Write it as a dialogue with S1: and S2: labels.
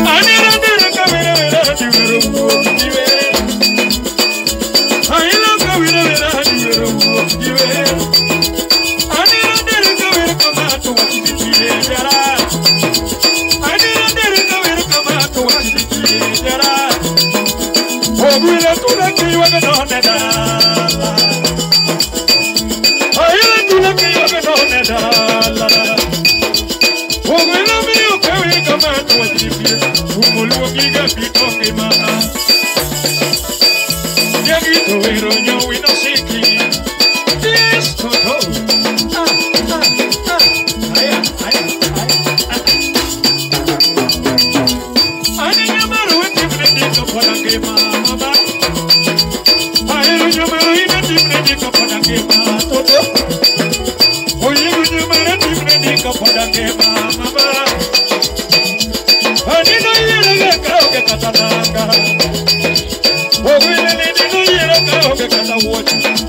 S1: Anira kawira wira diwero diwe. Aila kawira wira diwero diwe. Anira kawira kamato wachitiye jara. Anira kawira kamato wachitiye jara. Ogwira tula kiwa no neda. Aila tula kiwa no neda. Ogwira miyo kawira kamato wachitiye. Umuluogiga bitoke ma. Yagito wero nyo inosiki. Yes, toto. Ah, ah, ah. Aya, aya, aya. Ani nyamaru timne diko podange mama. Ayo nyamaru ine timne diko podange ma toto. Oye nyamaru timne diko podange mama. Ani no yere kaoke katananga. Ogwile ni no yere kaoke kata wochi.